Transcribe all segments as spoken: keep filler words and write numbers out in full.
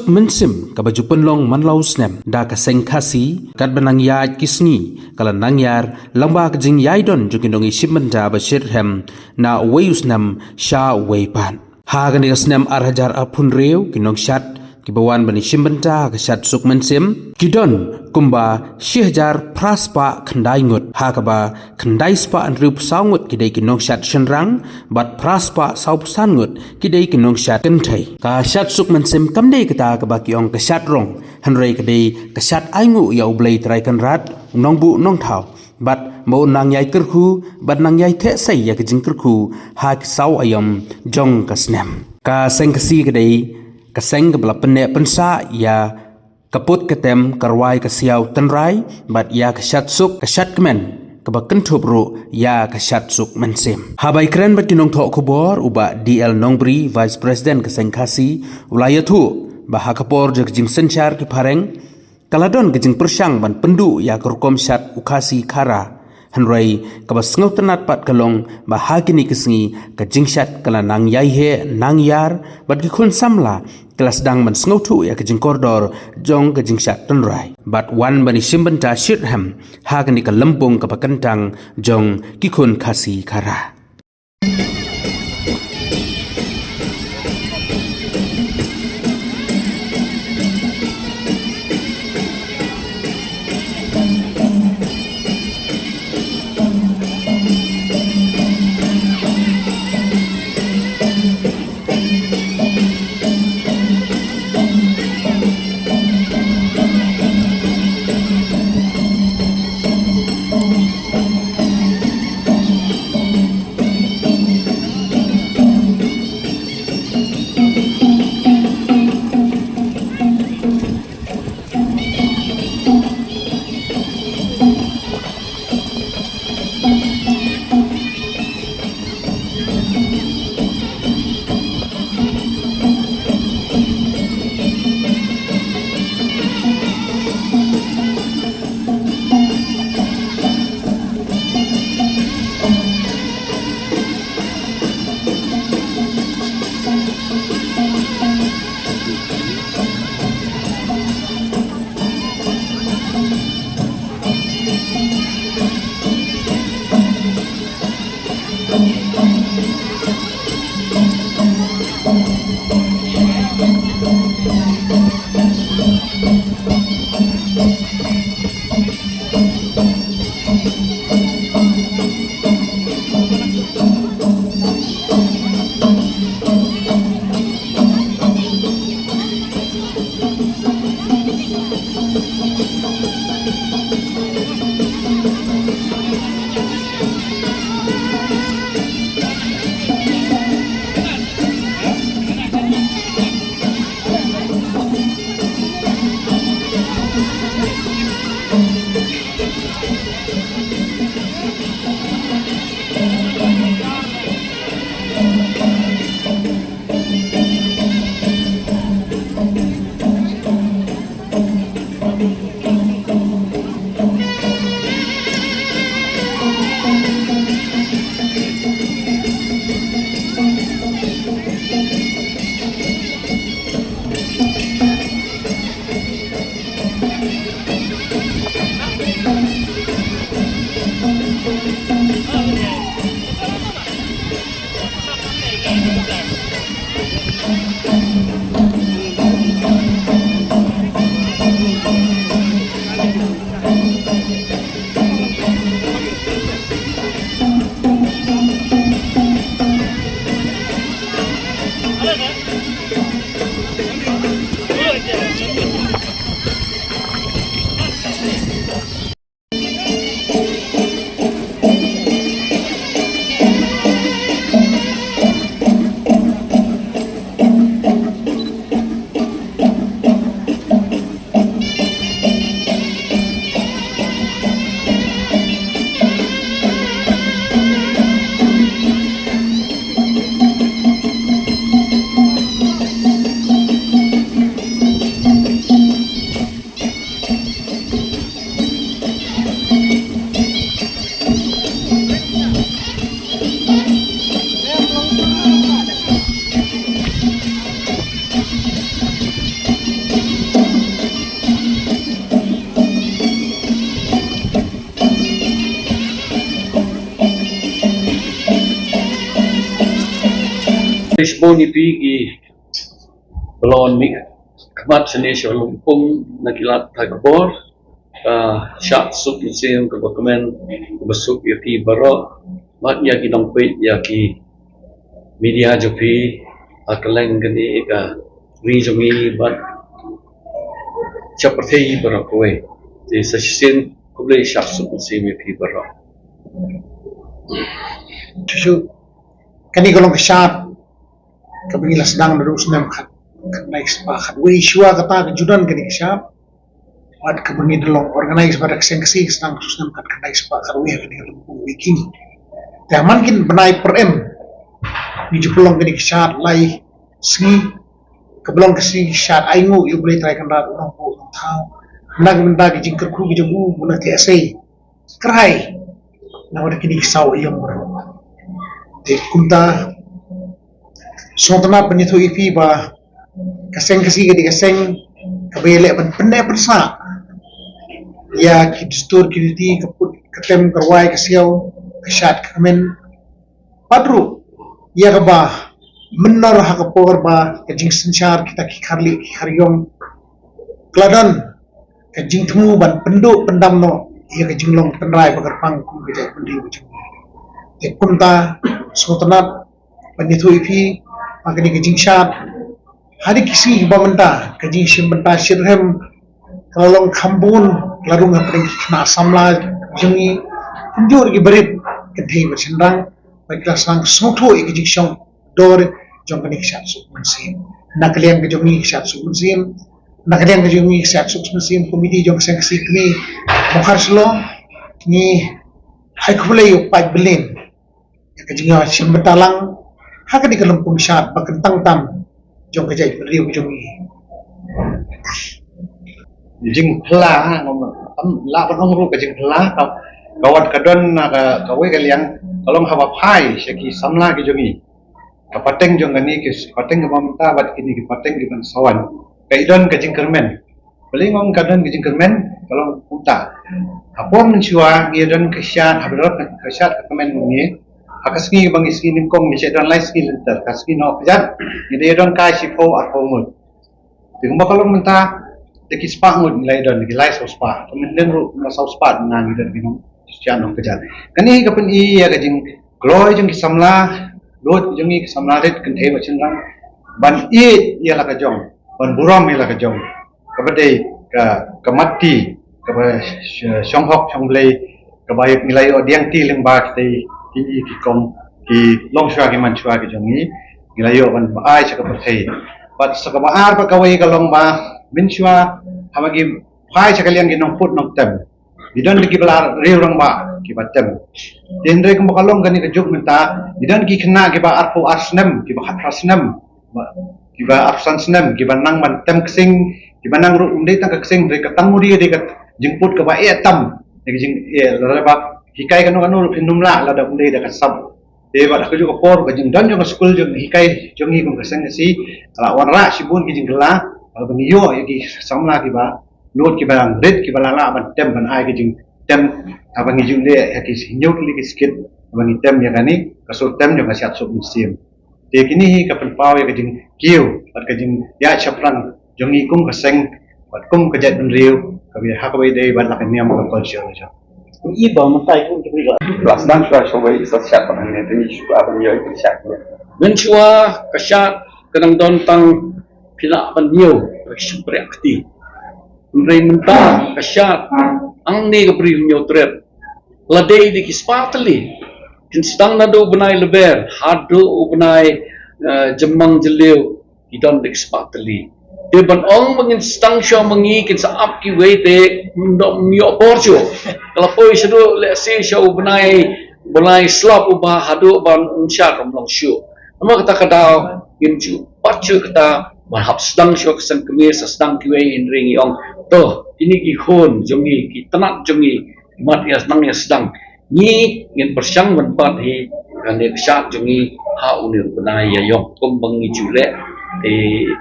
Mynsiem kaba ju pynlong man la u snem da ka seng Khasi, katba nang ïaid ki sngi ka la nang ïar lyngba ka jingïaidon jong ki nongïashim bynta ba shitrhem na uwei u snem sha uwei pat. Ha kane ka snem ar hajar arphew hynriew, ki nongshad kiba wan ban ïashim bynta ha ka shad suk mynsiem ki don kumba shi hajar phra spah khyndai ngut, ha kaba khyndai spah hynriewphew saw ngut ki dei ki nongshad shynrang, bad phra spah sawphew san ngut ki dei ki nongshad kynthei. Ka shad suk mynsiem kam dei kata kaba ki ong ka shad rong, hynrei ka dei ka shad ainguh ïa U Blei Trai Kynrad, u nongbuh nongthaw, bad ba un nang ïai kyrkhu bad nang ïai theh sei ïa ka jingkyrkhu ha ki saw aïom jong ka snem. Ka seng Khasi ka dei ka seng kaba la pynneh pynsah ïa ka put ka tem, ka rwai ka siaw tynrai, bad ïa ka shad suk, ka shad kmen, kaba kynthup ruh ïa ka shad suk mynsiem. Haba ïakren bad ki nongthoh khubor, u Bah D L Nongbri, Vice President ka seng Khasi, u la ïathuh ba ha ka por jong ka jingsynshar ki phareng, ka la don ka jingpyrshang ban pynduh ïa ka rukom shad u Khasi Khara. Hynrei kaba sngewtynnat pat ka long ba ha kine ki sngi ka jingshad ka la nang ïai heh nang ïar, bad ki khun samla ki la sdang ban sngewthuh ïa ka jingkordor jong ka jingshad tynrai, bad wan ban ïashim bynta shitrhem ha kane ka lympung kaba kyntang jong ki khun Khasi Khara. Khublei shibun ïa phi ki ba la wan mih khmat shane sha lympung na ki lad thait khubor. Ka shad suk mynsiem kaba kmen kaba suk ïa phi baroh bad ïa ki nongpeit ïa ki media jong phi ha kylleng kane ka ri jong ngi bad sha pyrthei baroh kawei. Te sa shisien khublei shad suk mynsiem ïa phi baroh. Shuh shuh. Kane ka long ka shad kaba ngi la sdang naduh u snem khat, khatkhyndai spah khatwei. Shuwa kata ka ju don kane ka shad. Wat kaba ngi da long organize bad ka seng Khasi ka sdang naduh u snem khat, khatkhyndai spah khatwei ha kane ka lympung Wei King. Te ha man kine ki bnai pyrem ngi ju pynlong kane ka shad lai sngi, kaba long ka sngi shad ainguh ïa U Blei Trai Kynrad u Nongbuh Nongthaw. Na ka bynta ka jingkyrkhu ka jong u, u na te asei krai na wat kine ki saw aïom baroh. Te kumta sngewtynnat ban ïathuh ïa phi ba ka seng Khasi ka dei ka seng kaba ïaleh ban pynneh pynsah ïa ki dustur ki riti, ka put ka tem, ka rwai ka siaw, ka shad ka kmen. Bad ruh ïa kaba mynnor ha ka por ba ka jingsynshar kita ki khar lieh ki khar ïong ka la don ka jingthmu ban pynduh pyndam noh ïa ka jinglong tynrai ba kyrpang kum ka jaitbynriew ka jong ngi. Te kumta sngewtynnat ban ïathuh ïa phi ba kane ka jingshad ha kine ki sngi kiba mynta, ka jingshim bynta shitrhem ka la long kham bun, ka la rung hapdeng ki khynnah samla jong ngi, kumjuh ki barit kynthei bad shynrang, ba ki la sdang sngewthuh ïa ka jingshong dor jong kane ka shad suk mynsiem. Na ka liang ka jong ngi ka shad suk mynsiem, na ka liang ka jong ngi ka shad suk mynsiem, komiti jong ka seng Khasi Kmie Mawkhar Shillong, ngi ai khublei ïa u paid Berlin ïa ka jingïashim bynta lang ha kane ka lympung shad ba kyntang tam jong ka jaitbynriew ka jong ngi. Jingphylla, ngam lah ban ong ruh ka jingphylla, ka, ka wat ka don na ka, kawei ka liang, ka long haba phai sha ki samla ki jong ngi. Ka pateng jong kane ki pateng kaba mynta bad kine ki pateng kiban sa wan, ka i don ka jingkyrmen. Balei nga ong ka don ka jingkyrmen? Ka long kumta. Ha por mynshuwa ngi don ka shad, haba don ka shad ka kmen ngi, ha ka sngi ba ngi, sngi nyngkong ngi shu don lai sngi lynter, ka sngi noh kjat ngi dei don kai shiphew arphew ngut. Te kumba ka long mynta, da ki spah ngut ngi la don, da ki lai saw spah. Ka myndeng ruh kumba saw spah na ngi don ki nong, sha nong kjat. Kane ka pyni ïa ka jingkloi jong ki samla lut jong ngi, ki samla rit kynthei bad shynrang, ban ïeit ïa la ka jong, ban burom ïa la ka jong. Kaba dei ka, ka mat ti, kaba sh-, shong hok shong Blei, kaba ngi la ïoh diang ti lyngba kita ki, ki kong, ki longshuwa ki manshuwa ki jong ngi, ngi la ïoh ban ai sha ka pyrthei. Bad sa kaba ar bad kawei ka long ba mynshuwa haba ngi phai sha ka liang ki nongput nongtem, ngi don da kiba la riew rangbah kiba tem. Te hynrei kumba ka long kane ka juk mynta, ngi don ki khynnah kiba arphew ar snem, kiba khatphra snem, kiba arphew san snem, kiba nang ban tem ksing, kiba nang ruh ym dei tang ka ksing, dei ka tang u dei, dei ka jingput kaba eh tam, dei ka jing, eh, lada ba hikai kano kano ruh phin ym lah lada ym dei da ka sap. Te bad ha kajuh ka por ka jingdon jong ka skul jong hikai jong ngi kum ka seng Khasi, ka la wanrah shibun ki jingkylla, ba ngi ïoh ïa ki samla kiba lut, kiba rit, kiba la lah ban tem, ban ai ka jingtem, haba ngi ju leh ïa ki hynñiew tylli ki skit, haba ngi tem ïa kane ka sur tem jong ka shad suk mynsiem. Te kine hi ka pynpaw ïa ka jingkiew bad ka jingïaid shaphrang jong ngi kum ka seng bad kum ka jaitbynriew, kaba ha kaba ïadei bad la ka niam ka culture jong ngi. Ïa ba mynta kum ki ba la sdang shuwa shuwa ïa sa shad bad hangne te ngi shuwa ban ïoh ïa ka shad. Mynshuwa ka shad ka dang don tang phi lah ban ñiew ka shympriah kti. Hynrei mynta ka shad hangne ka Bri Hynñiewtrep, la dei da ki spah tylli. Kin sdang naduh u bnai Lber haduh u bnai, eh, Jymmang Jylliew, ki don da ki spah tylli. Te ban ong ba ngin sdang shuwa ma ngi, kin sa ap kiwei te ym doh, ym ïoh por shuh. Ka la poi shaduh lehse sha u bnai, bnai Slap uba haduh ban ym shad ym long shuh. Namar kata ka daw ngin ju pat shuh kata ban hap sdang shuwa ka seng kmie, sa sdang kiwei, hynrei ngi ong to, kine ki khun jong ngi, ki tnat jong ngi, ki mat ïa sdang ïa sdang. Ngi ngin pyrshang ban bat hi kane ka shad jong ngi ha une u bnai Ïaïong kumba ngi ju leh. Te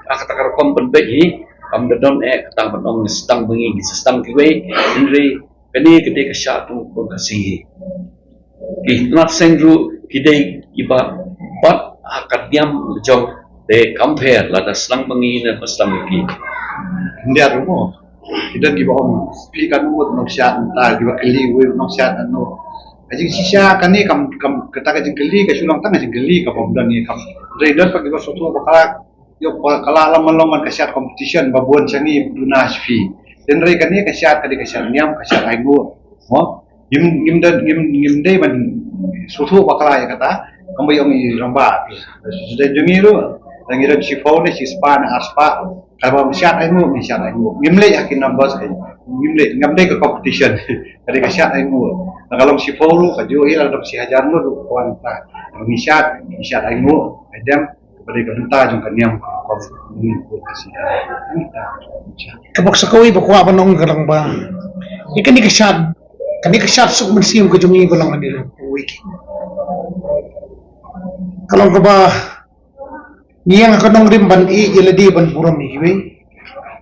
ha kata ka rukom ban beit hi kam da don eh kata ban ong sdang ma ngi, ngi sa sdang kiwei, hynrei kane ka dei ka shad jong u khun Khasi hi. Ki tnat seng ruh ki dei kiba bat Ka niam jong te compare lada sdang ma ngi ne ba sdang ma phi. Ym dei ruh mo. Ki don kiba ong phi kan mut nongshad mynta, kiba kylli uwei nongshad ano. Ka jingshisha kane kam, kam, kata ka jingkylli ka shu long tang ka jingkylli, ka bym don ïa kam. Hynrei don pat kiba sngewthuh bakla, ïoh bakla lem man long man ka shad competition ba bun sha ngi duna sha phi. Hynrei kane ka shad ka dei ka shad niam, ka shad ainguh. Mo? Ngim, ngim don, ngim, ngim dei ban sngewthuh bakla ïa kata. Kumba ïa ong i rangbah. Sdang jong ngi ruh, ngi don shiphew ne shispah ne arspah. Kaba ngi shad ainguh, ngi shad ainguh. Ngim leit ha ki numbers, ngim leit, ngam dei ka competition. Ka dei ka shad ainguh. Lada ka long shiphew ruh, kajuh hi, lada ka long shi hajar ruh, ka wan ta. Ngi shad, ngi shad ainguh. Ai dem, ka dei ka bynta jong ka niam ka rukom, ngi buh ka sida. Kaba sa kawei ba kwah ban ong ka long ba, ïa kane ka shad, kane ka shad suk mynsiem ka jong ngi ka long hangne ruh, kawei ki. Ka long kaba ngi ïeng ha ka nongrim ban ïeit ïa lade ban burom ïa kiwei.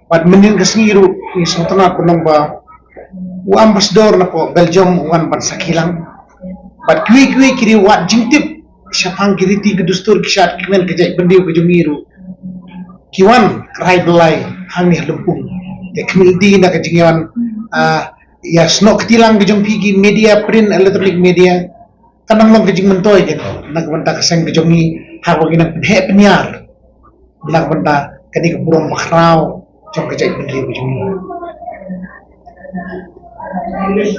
Bad mynnin ka sngi ruh ngi sngewtynnat ban ong ba u ambassador na ka Belgium u wan ban sakhi lang. Bad kiwei kiwei ki riew wad jingtip shaphang ki riti ki dustur ki shad ki kmen ka jaitbynriew ka jong ngi ruh ki wan kyrhai byllai hangne ha Lympung. Te khmih lynti na ka jingwan, ah, ïasnoh kti lang ka jong phi ki media, print, electronic media. Kan nang long ka jingmyntoi ka na ka bynta ka seng ka jong ngi, haba ngi nang pynheh pynïar na ka bynta kane ka burom bakhraw jong ka jaitbynriew ka jong ngi.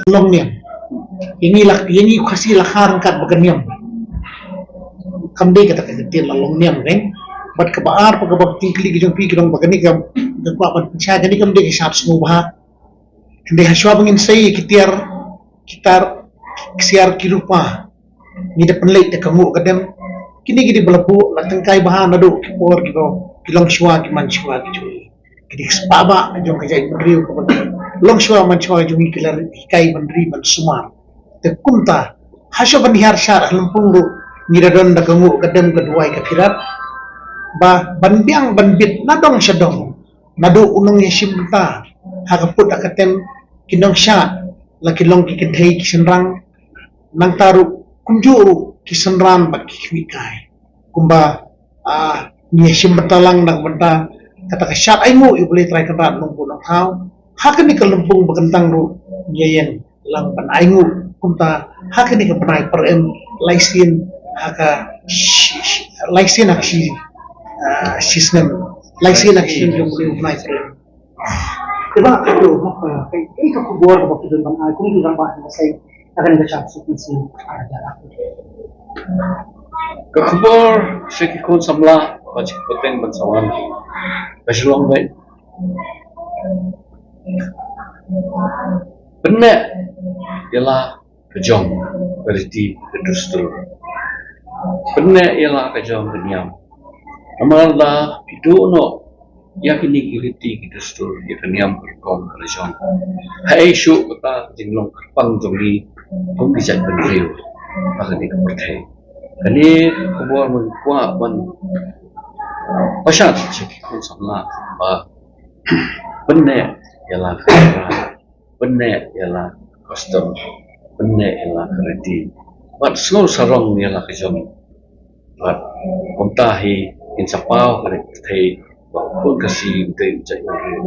Long niam. Ïa ngi la, ïa ngi Khasi la kha ryngkat bad ka niam. Kam dei kata ka ktien la long niam, kan? Bad kaba ar, bad kaba ktien kylli ka jong phi ka long ba kane ka, ka kwah ban pynshai, kane kam dei ka shad sngewbha. Hynrei hashwa ba ngin sei ïa ki tiar, ki tar, ki siar, ki rupa, ngi da pynleit da ka nguh ka dem. Kine ki dei ba la buh, la tyngkai bha naduh ki por kiba ki longshuwa, ki mansuwa ki jong ngi. Ki dei ki spah ba jong ka jaitbynriew kaba ki longshuwa mansuwa ki jong ngi ki la hikai ban ri ban sumar. Te kumta, hashwa ban hiar shad ha Lympung ruh, ngi da don da ka nguh ka dem, ka duwai ka phirat. Ba ban biang ban bit na dong sha dong. Naduh u nongïashim bynta ha ka pud ha ka tem, ki nongshad, la ki long ki kynthei ki shynrang, nangta ruh kumjuh ruh ki synran bad ki khmih kai. Kumba, ah, ngi ïashim bynta lang na ka bynta kata ka shad ainguh ïa U Blei Trai Kynrad Nongbuh Nongthaw. Ha kane ka Lympung ba kyntang ruh ngi ïeng lang ban ainguh kumta ha kane ka bnai Prem, lai sien ha ka shi, shi, lai sien ha ka shi, ah, shisnem, lai sien ha ka shi jong u bnai Prem. Te ba ka tu, ka, ka, ka khubor ba ki don ban ai kum ki rangbah, ka sei ka kane ka shad suk mynsiem. Ka khubor sha ki khun samla ba sha ki pateng ban sa wan, ka shu long beit. Pynneh ïa la ka jong ka riti ka dustur. Pynneh ïa la ka jong ka niam. Namar lada phi duh noh ïa kine ki riti ki dustur, ïa ka niam ka rukom ka la jong, haei shuh kata ka jinglong kyrpang jong ngi kum ki jaitbynriew ha kane ka pyrthei. Kane ka khubor ngan kwah ban pashan sha ki khun samla ba pynneh ïa la ka, pynneh ïa la ka custom, pynneh ïa la ka riti. Bad sngew sarong ïa la ka jong. Bad kumta hi ngin sa paw ha ka pyrthei ba u khun Khasi u dei u jaitbynriew.